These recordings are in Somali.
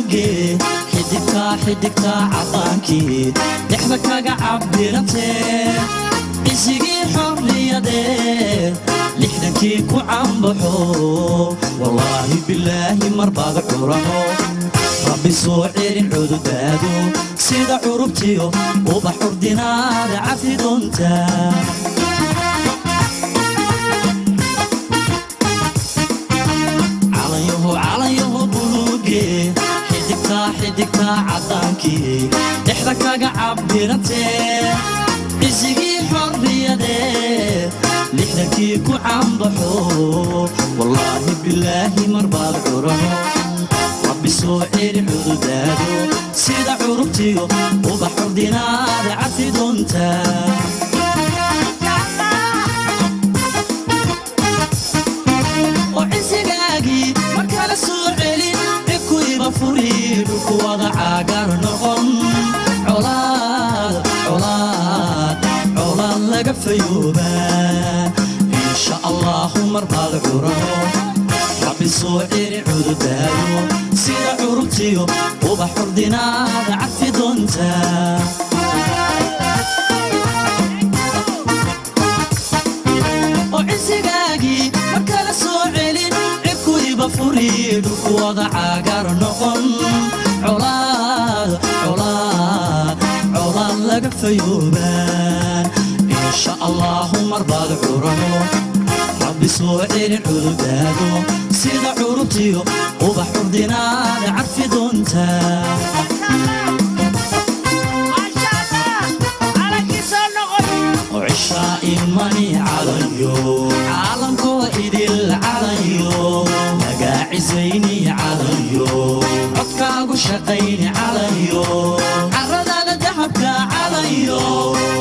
Buluuge, xidigtaa, xidigtaa caddaankii dhexda kaga cabirantee, cisigii xorriyadee 60-kii ku cambaxo. Wallaahi bilaahi marbaad curano, Rabbi soo celin cududaado, sida curubtiyo ubax urdinaada cafi doonta. Calanyaho, calanyaho buluuge, xidigtaa, xidigtaa caddaankii dhexda kaga cabirantee, cisigii xorriyadee 60-kii ku cambaxo. Wallaahi bilaahi marbaad curano, Rabbi soo celi cududaado, sida curubtiyo ubax urdinaada cafi doonta. Oo cisigaagii mar kale soo celin, cibku iba furi, dhulku wada caagar noqon, colaad, colaad, colaad laga fayoobaa. Insha Allahu marbaad curano, Rabbi soo celi cududaado, sida curubtiyo ubax urdinaada cafi doonta. Oo cisigaagii mar kale soo celin, cibku iba furi, dhulku wada caagar noqon, colaad, colaad, colaad laga fayoobaan. Insha Allahu marbaad curano, Rabbi soo celin cududaado, sida curubtiyo ubax urdinaada carfi doonta. Maasha Allah, calankii soo noqon. Cishaa imani calayo, caalamkoo idil calayo, magaacisayni calayo, codkaagu shaqayni calayo, caradaada dahabka calayo,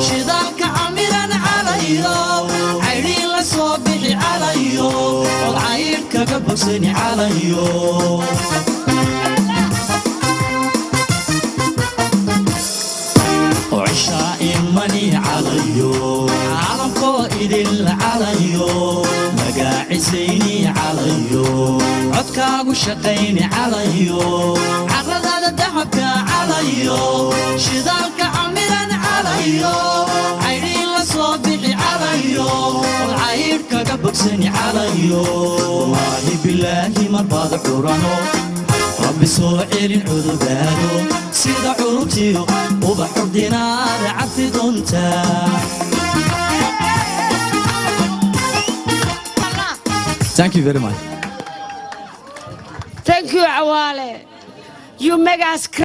shidaalka camiran calayo, caydhiin la soo bixi calayo, cod caydh kaga bogsani calayo. Cishaa imani calayo, caalamkoo idil calayo, magaacisayni calayo, codkaagu shaqayni calayo, caradaada dahabka calayo, shidaalka camiran calayo, caydhiin la soo bixi calayo, cod caydh kaga bogsani calayo. Wallaahi bilaahi marbaad curano, Rabbi soo celin cududaado, sida curubtiyo ubax urdinaada cafi doonta. Thank you very much. Thank you, Awale. You make us cry.